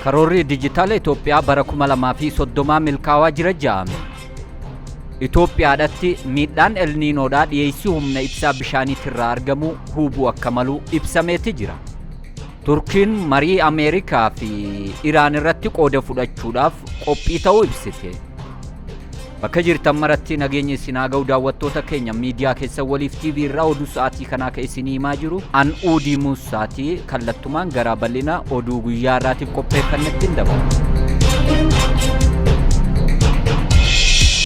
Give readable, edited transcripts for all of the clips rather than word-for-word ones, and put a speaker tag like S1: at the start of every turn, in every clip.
S1: Karoorri dijitaala Itoophiyaa bara 2030 milkaa'aa jira jedhame. Itoophiyaadhatti miidhaan Elniinoodhaa dhiyeessii humna ibsaa bishaaniitirraa argamu hubuu akka malu ibsameeti jira. Turkiin marii Ameerikaa fi Iraan irratti qooda fudhachuudhaaf qophii ta'uu ibsite. Bakka jirtan maratti nageenya isin haa ga'u daawwattoota keenya miidiyaa keessan waliif TV irraa oduu sa'aatii kanaa kan isinii himaa jiru an Uudii Muussaatii kallattumaan gara bal'ina oduu guyyaa irraatiif qopheeffannetti hin dabarra.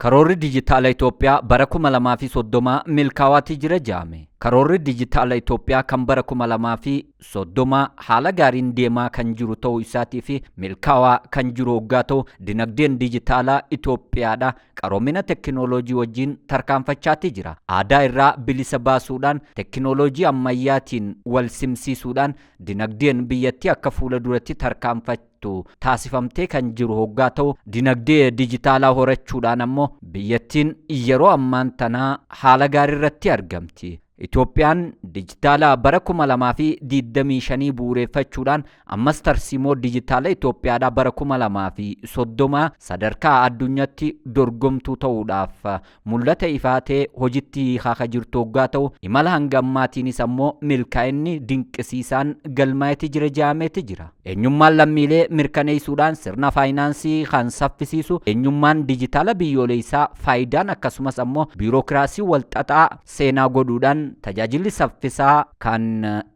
S1: Karoorri dijitaala Itoophiyaa bara 2030 milkaa'aatii jira jedhame. Karoorri dijitaala Itoophiyaa kan bara 2030 haala gaariin deemaa kan jiru ta'uu isaatii fi milkaa'aa kan jiru hoggaa ta'u dinagdeen dijitaalaa Itoophiyaadha qaroomina tekinooloojii wajjin tarkaanfachaatii jira. Aadaa irraa bilisa baasuudhaan tekinooloojii ammayyaatiin wal simsiisuudhaan dinagdeen biyyattii akka fuula duratti tarkaanfattu taasifamtee kan jiru hoggaa ta'u dinagdee dijitaalaa horachuudhaan ammoo biyyattiin yeroo ammaan tanaa haala gaarii irratti argamti. Itoophiyaan dijitaala bara 2025 bu'uureffachuudhaan ammas tarsiimoo dijitaala Itoophiyaadhaa bara 2030 sadarkaa addunyaatti dorgomtuu ta'uudhaaf mul'ata ifaa ta'e hojiitti hiikaa jirtu hoggaa ta'u imala hanga ammaatiinis ammoo milkaa'inni dinqisiisaan galmaa'eeti jira jedhameeti jira. Eenyummaan lammiilee mirkaneessuudhaan sirna faayinaansii kan saffisiisu eenyummaan dijitaala biyyoolessaa faayidaan akkasumas ammoo biirokiraasii walxaxaa seenaa godhuudhaan tajaajilli saffisaa kan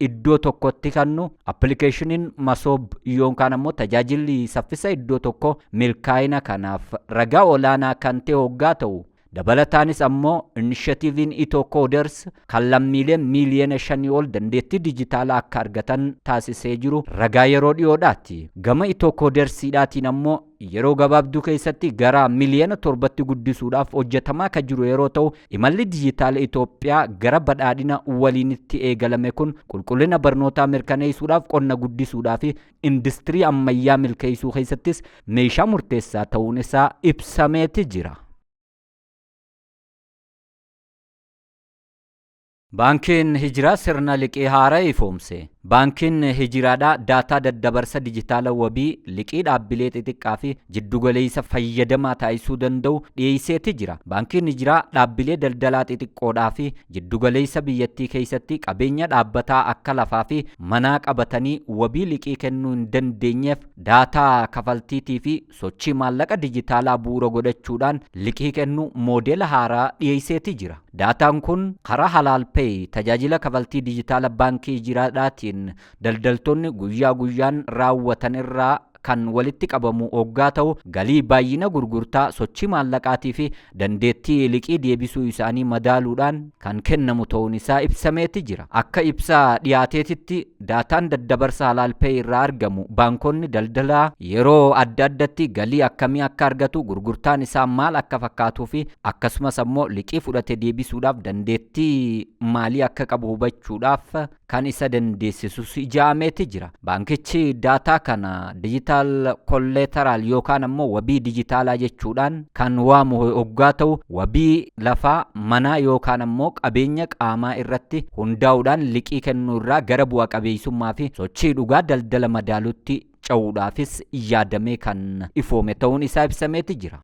S1: iddoo tokkotti kennu appilikeeshiniin masoob yookaan ammoo tajaajilli saffisa iddoo tokko milkaa'ina kanaaf ragaa olaanaa kan ta'e hoggaa ta'u dabalataanis ammoo inishatiiviin Itoo Kooders kan lammiileen miiliyoona 5 ol dandeettii dijitaalaa akka argatan taasisee jiru ragaa yeroo dhiyoodhaati. Gama Itoo Koodersiidhaatiin ammoo yeroo gabaabduu keessatti gara miiliyoona 7tti guddisuudhaaf hojjetamaa kan jiru yeroo ta'u imalli dijitaala Itoophiyaa gara badhaadhina waliinitti eegalame kun qulqullina barnootaa mirkaneessuudhaaf qonna guddisuudhaa fi industirii ammayyaa milkeessuu keessattis meeshaa murteessaa ta'uun isaa ibsameeti jira. Baankiin Hijiraa sirna liqii haaraa ifoomse. Baankiin Hijiraadhaa daataa daddabarsa dijitaala wabii liqii dhaabbilee xixiqqaa fi jiddugaleessa fayyadamaa taasisuu danda'u dhiyeesseeti jira. Baankiin Hijiraa dhaabbilee daldalaa xixiqqoodhaa fi jiddugaleessa biyyattii keessatti qabeenya dhaabbataa akka lafaa fi manaa qabatanii wabii liqii kennuu hin dandeenyeef daataa kafaltiitii fi sochii maallaqa dijitaalaa bu'uura godhachuudhaan liqii kennu moodeela haaraa dhiyeesseeti jira. Daataan kun karaa Halaal Pay tajaajila kafaltii dijitaala baankii Hijiraadhaatiin daldaltoonni guyyaa guyyaan raawwatan irraa kan walitti qabamu hoggaa ta'u galii baay'ina gurgurtaa sochii maallaqaatii fi dandeettii liqii deebisuu isaanii madaaluudhaan kan kennamu ta'uun isaa ibsameeti jira. Akka ibsa dhiyaateetitti daataan daddabarsa Halaal Pay irraa argamu baankonni daldalaa yeroo adda addatti galii akkamii akka argatu gurgurtaan isaa maal akka fakkaatuu fi akkasumas ammoo liqii fudhate deebisuudhaaf dandeettii maalii akka qabu hubachuudhaaf kan isa dandeessisus ijaameeti jira. Baankichi daataa kana digital collateral yookaan ammoo wabii dijitaalaa jechuudhaan kan waamu hoggaa ta'u wabii lafaa manaa yookaan ammoo qabeenya qaamaa irratti hundaa'uudhaan liqii kennuu irraa gara bu'a qabeessummaa fi sochii dhugaa daldala madaalutti ce'uudhaafis yaadamee kan ifoome ta'uun isaa ibsameeti jira.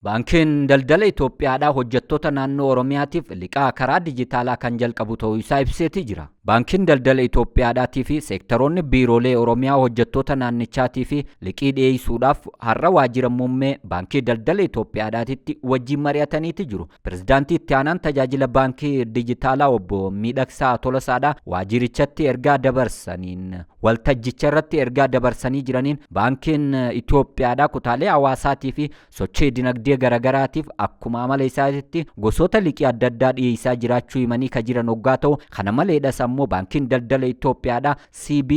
S1: Baankiin daldala Itoophiyaadhaa hojjettoota naannoo Oromiyaatiif liqaa karaa dijitaalaa kan jalqabu ta'uu isaa ibseeti jira. Baankiin daldala Itoophiyaadhaatii fi seektaroonni biiroolee Oromiyaa hojjettoota naannichaatii fi liqii dhiyeessuudhaaf har'a waajjira muummee baankii daldala Itoophiyaadhaatitti wajjin mari'ataniiti jiru. Pirezidaantii itti aanaan tajaajila baankii dijitaalaa obbo Miidhagsaa Tolasaadhaa waajjirichatti ergaa dabarsaniin waltajjicha irratti ergaa dabarsanii jiraniin baankiin Itoophiyaadhaa kutaalee hawaasaatii fi sochii dinagdee garaagaraatiif akkuma amala isaatitti gosoota liqii adda addaa dhiyeessaa jiraachuu himanii kan jiran hoggaa ta'u kana maleedhas ammoo baankiin daldala Itoophiyaadhaa CB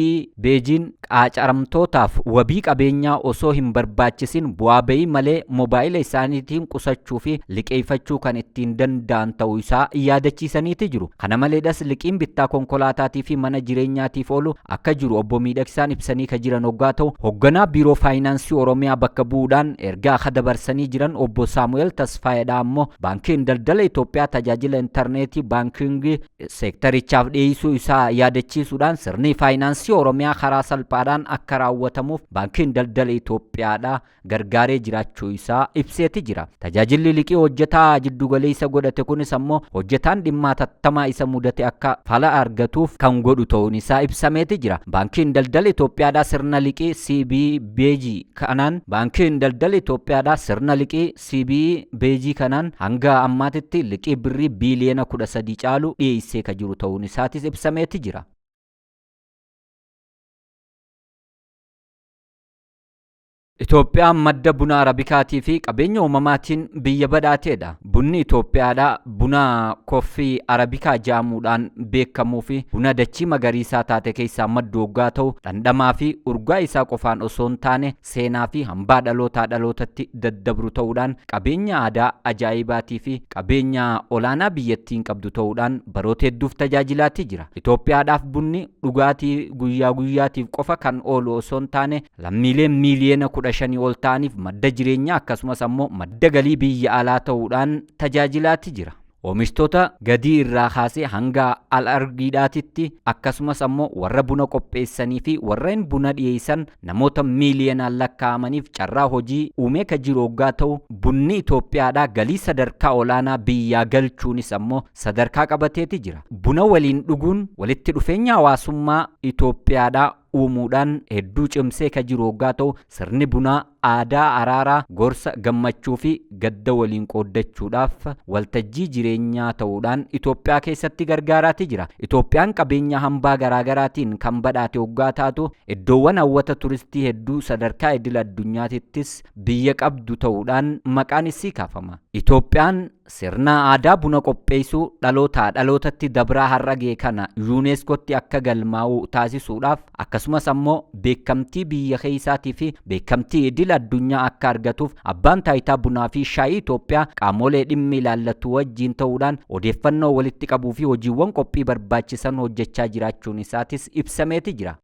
S1: Beejiin qaacaramtootaaf wabii qabeenyaa osoo hin barbaachisin bu'aa bayii malee moobaayila isaaniitiin qusachuu fi liqeeffachuu kan ittiin danda'an ta'uu isaa yaadachiisaniiti jiru. Kana maleedhas liqiin bittaa konkolaataatii fi mana jireenyaatiif oolu akka jiru obbo Miidhagsaan ibsanii kan jiran hoggaa ta'u hogganaa biiroo faayinaansii Oromiyaa bakka bu'uudhaan ergaa akka dabarsanii jiran obbo Saamu'eel Tasfaayeedha ammoo baankiin daldala Itoophiyaa tajaajila intarneetii baankingii seektarichaaf dhiyeessuu taasisuu isaa yaadachiisuudhaan, sirni faayinaansii Oromiyaa karaa salphaadhaan akka raawwatamuuf Baankiin Daldala Itoophiyaadhaa gargaaree jiraachuu isaa ibseeti jira. Tajaajilli liqii hojjetaa jiddugaleessa godhate kunis ammoo hojjetaan dhimma hatattamaa isa mudate akka fala argatuuf kan godhu ta'uun isaa ibsameeti jira. Baankiin Daldala Itoophiyaadhaa sirna liqii CBE Beejii kanaan Baankiin Daldala Itoophiyaadhaa sirna liqii CBE Beejii kanaan hanga ammaatitti liqii birrii biiliyoona 13 caalu dhiyeessee kan jiru ta'uun isaatis ibsameeti jira. Itoophiyaan madda buna Arabikaatii fi qabeenya uumamaatiin biyya badhaateedha. Bunni Itoophiyaadhaa buna koffii Arabikaa jedhamuudhaan beekamuu fi buna dachii magariisaa taate keessaa maddu hoggaa ta'u, dhandhamaa fi urgaa isaa qofaan osoo hin taane seenaa fi hambaa dhalootaa dhalootatti daddabru ta'uudhaan qabeenya aadaa ajaa'ibaatii fi qabeenya olaanaa biyyattiin qabdu ta'uudhaan baroota hedduuf tajaajilaatii jira. Itoophiyaadhaaf bunni dhugaatii guyyaa guyyaatiif qofa kan oolu osoo hin taane lammiileen miiliyoona 15 ol ta'aniif madda jireenyaa akkasumas ammoo madda galii biyya alaa ta'uudhaan tajaajilaati jira. Oomishtoota gadii irraa kaasee hanga al argiidhaatitti, akkasumas ammoo warra buna qopheessanii fi warreen buna dhiyeessan namoota miiliyoonaan lakkaa'amaniif carraa hojii uumee ka jiru hoggaa ta'u, bunni Itoophiyaadhaa galii sadarkaa olaanaa biyyaa galchuunis ammoo sadarkaa qabateeti jira. Buna waliin dhuguun walitti dhufeenya hawaasummaa Itoophiyaadhaa uumuudhaan hedduu cimsee ka jiru hoggaa ta'u, sirni bunaa aadaa araaraa, gorsa, gammachuu fi gadda waliin qooddachuudhaaf waltajjii jireenyaa ta'uudhaan Itoophiyaa keessatti gargaaraati jira. Itoophiyaan qabeenya hambaa garaagaraatiin kan badhaate hoggaa taatu, iddoowwan hawwata turistii hedduu sadarkaa idil addunyaatittis biyya qabdu ta'uudhaan maqaan isii kaafama. Itoophiyaan sirna aadaa buna qopheessuu dhalootaa dhalootatti dabraa har'a ga'e kana yuuneeskootti akka galmaa'u taasisuudhaaf, akkasumas ammoo beekamtii biyya keessaatii fi beekamtii idil addunyaa akka argatuuf, abbaan taayitaa bunaa fi shaayii Itoophiyaa qaamolee dhimmi ilaallatu wajjin ta'uudhaan odeeffannoo walitti qabuu fi hojiiwwan qophii barbaachisan hojjechaa jiraachuun isaatis ibsameeti jira.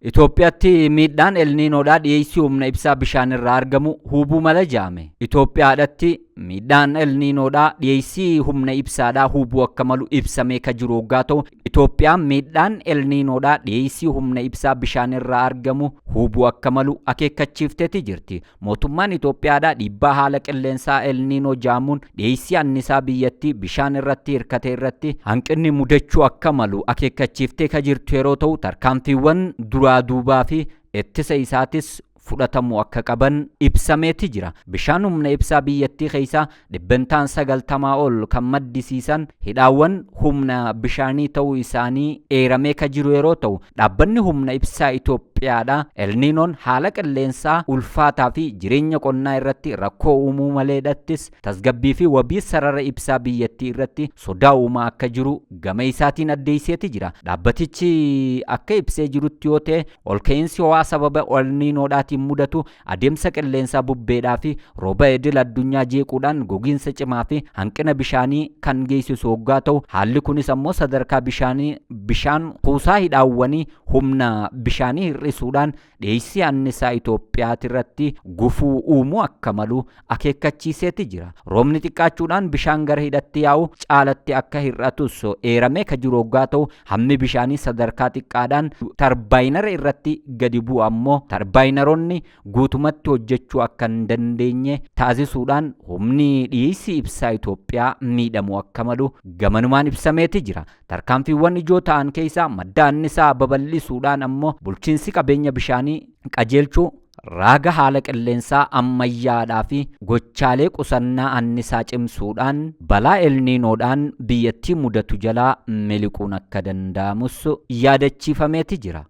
S1: Itoophiyaatti miidhaan Elniinoodhaa dhiyeessii humna ibsaa bishaan irraa argamu hubuu mala jedhame. Itoophiyaadhatti miidhaan Elniinoodhaa dhiyeessii humna ibsaadhaa hubuu akka malu ibsamee ka jiru hoggaa ta'u, Itoophiyaan miidhaan Elniinoodhaa dhiyeessii humna ibsaa bishaan irraa argamu hubuu akka malu akeekkachiifteeti jirti. Mootummaan Itoophiyaadhaa dhiibbaa haala qilleensaa Elniinoo jaamuun dhiyeessii annisaa biyyattii bishaan irratti hirkate irratti hanqinni mudachuu akka malu akeekkachiiftee ka jirtu yeroo ta'u, tarkaanfiiwwan duraa duubaa fi ittisa isaatis fudhatamuu akka qaban ibsameeti jira. Bishaan humna ibsaa biyyattii keessaa 90% ol kan maddisiisan hidhaawwan humna bishaanii ta'uu isaanii eeramee ka jiru yeroo ta'u, dhaabbanni humna ibsaa Itoophiyaadha Elniinoon haala qilleensaa ulfaataa fi jireenya qonnaa irratti rakkoo uumuu maleedhattis tasgabbii fi wabii sarara ibsaa biyyattii irratti sodaa uumaa akka jiru gama isaatiin addeesseeti jira. Dhaabbatichi akka ibsee jirutti yoo ta'e, ol ka'iinsi ho'aa sababa Elniinoodhaatiin mudatu adeemsa qilleensaa bubbeedhaa fi rooba idil addunyaa jeequudhaan gogiinsa cimaa fi hanqina bishaanii kan geessisu hoggaa ta'u, haalli kunis ammoo sadarkaa bishaanii bishaan kuusaa hidhaawwanii humna bishaanii hir'isuudhaan dhiyeessii annisaa Itoophiyaati irratti gufuu uumuu akka malu akeekkachiiseeti jira. Roobni xiqqaachuudhaan bishaan gara hidhatti yaa'u caalatti akka hir'atus eeramee ka jiru hoggaa ta'u, hammi bishaanii sadarkaa xiqqaadhaan tarbaayinara irratti gadi bu'u ammoo tarbaayinaroonni guutumatti hojjechuu akka hin dandeenye taasisuudhaan humni dhiyeessii ibsaa Itoophiyaa miidhamuu akka malu gamanumaan ibsameeti jira. Tarkaanfiiwwan ijoo ta'an keessaa madda annisaa babal'isuudhaan ammoo bulchiinsi qabeenya bishaanii qajeelchuu, raaga haala qilleensaa ammayyaadhaa fi gochaalee qusannaa annisaa cimsuudhaan balaa Elniinoodhaan biyyattii mudatu jalaa miliquun akka danda'amus yaadachiifameeti jira.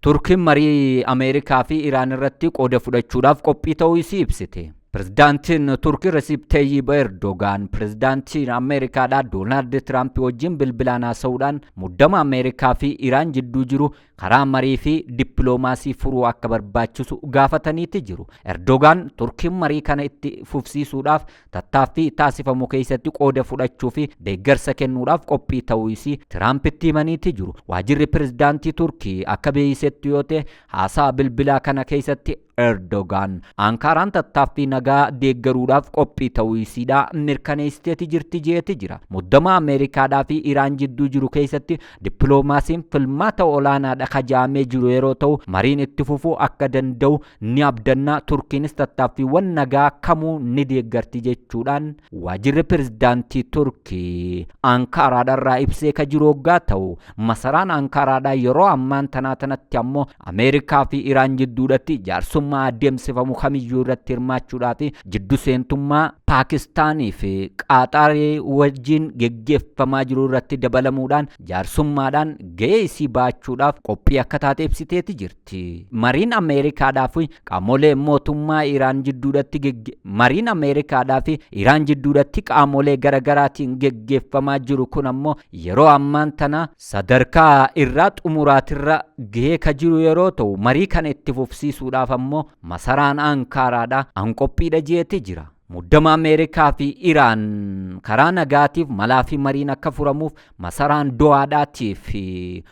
S1: Turkiin marii Ameerikaa fi Iraan irratti qooda fudhachuudhaaf qophii ta'uu isii ibsite. Pirezidaantiin Turkii Resiip Tayyip Erdogaan pirezidaantiin Ameerikaadhaa Doonaald Tiraamp wajjin bilbilaan haasa'uudhaan muddama Ameerikaa fi Iraan jidduu jiru karaa marii fi dippiloomaasii furuu akka barbaachisu gaafataniiti jiru. Erdogaan Turkiin marii kana itti fufsiisuudhaaf tattaaffii taasifamu keessatti qooda fudhachuu fi deeggarsa kennuudhaaf qophii ta'uu isii Tiraampitti himaniiti jiru. Waajjirri pirezidaantii Turkii akka beeksisetti yoo ta'e, haasaa bilbilaa kana keessatti Erdogaan Ankaaraan tattaaffii nagaa deeggaruudhaaf qophii ta'uu isiidhaa mirkaneessiteeti jirti jeeti jira. Muddama Ameerikaadhaa fi Iraan jidduu jiru keessatti dippiloomaasiin filmaata olaanaadha kajaamee jiru yeroo ta'u, mariin itti fufuu akka danda'u ni abdannaa, Turkiinis tattaaffiiwwan nagaa kamuu ni deeggarti jechuudhaan waajjirri pirezidaantii Turkii Ankaaraadharraa ibsee ka jiru hoggaa ta'u, masaraan Ankaaraadhaa yeroo ammaan tanaa tanatti ammoo Ameerikaa fi Iraan jidduudhatti jaarsummaa adeemsifamu kamiyyuu irratti hirmaachuudhaa fi jiddu seentummaa Paakistaanii fi Qaaxaarii wajjin geggeeffamaa jiru irratti dabalamuudhaan jaarsummaadhaan gahee isii baachuudhaaf qophii akka taate ibsiteeti jirti. Mariin Ameerikaadhaa fi qaamolee mootummaa Iraan jidduudhatti mariin Ameerikaadhaa fi Iraan jidduudhatti qaamolee garaagaraatiin geggeeffamaa jiru kun ammoo yeroo ammaan tana sadarkaa irraa xumuraatirra gahee ka jiru yeroo ta'u, marii kana itti fufsiisuudhaaf ammoo masaraan Ankaaraadhaa an qophiidha jeeti jira. Muddama Ameerikaa fi Iraan karaa nagaatiif malaa fi mariin akka furamuuf masaraan Dohaadhaatii fi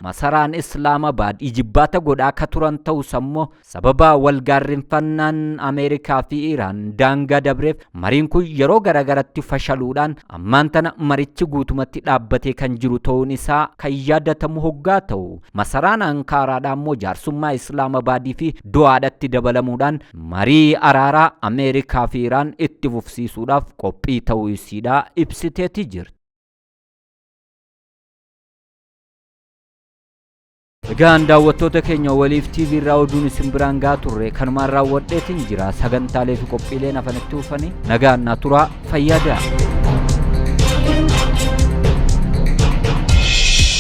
S1: masaraan Islaamabaad ijibbaata godhaa akka turan ta'us, ammoo sababa walgaarrinfannaan Ameerikaa fi Iraan daangaa dabreef mariin kun yeroo garagaratti fashaluudhaan ammaan tana marichi guutumatti dhaabbatee kan jiru ta'uun isaa kan yaadatamu hoggaa ta'u, masaraan Ankaaraadhaa ammoo jaarsummaa Islaamabaadii fi Dohaadhatti dabalamuudhaan marii araaraa Ameerikaa fi Iraan itti fufsiisuudhaaf qophii ta'uu isiidhaa ibsiteeti jirti. Egaan daawwattoota keenya, Waliif TV irraa oduun isin biraan gaa turre kanumaan raawwadheetiin jira. Sagantaalee fi qophiileen hafanitti dhufanii nagaan naa turaa, fayyadaa.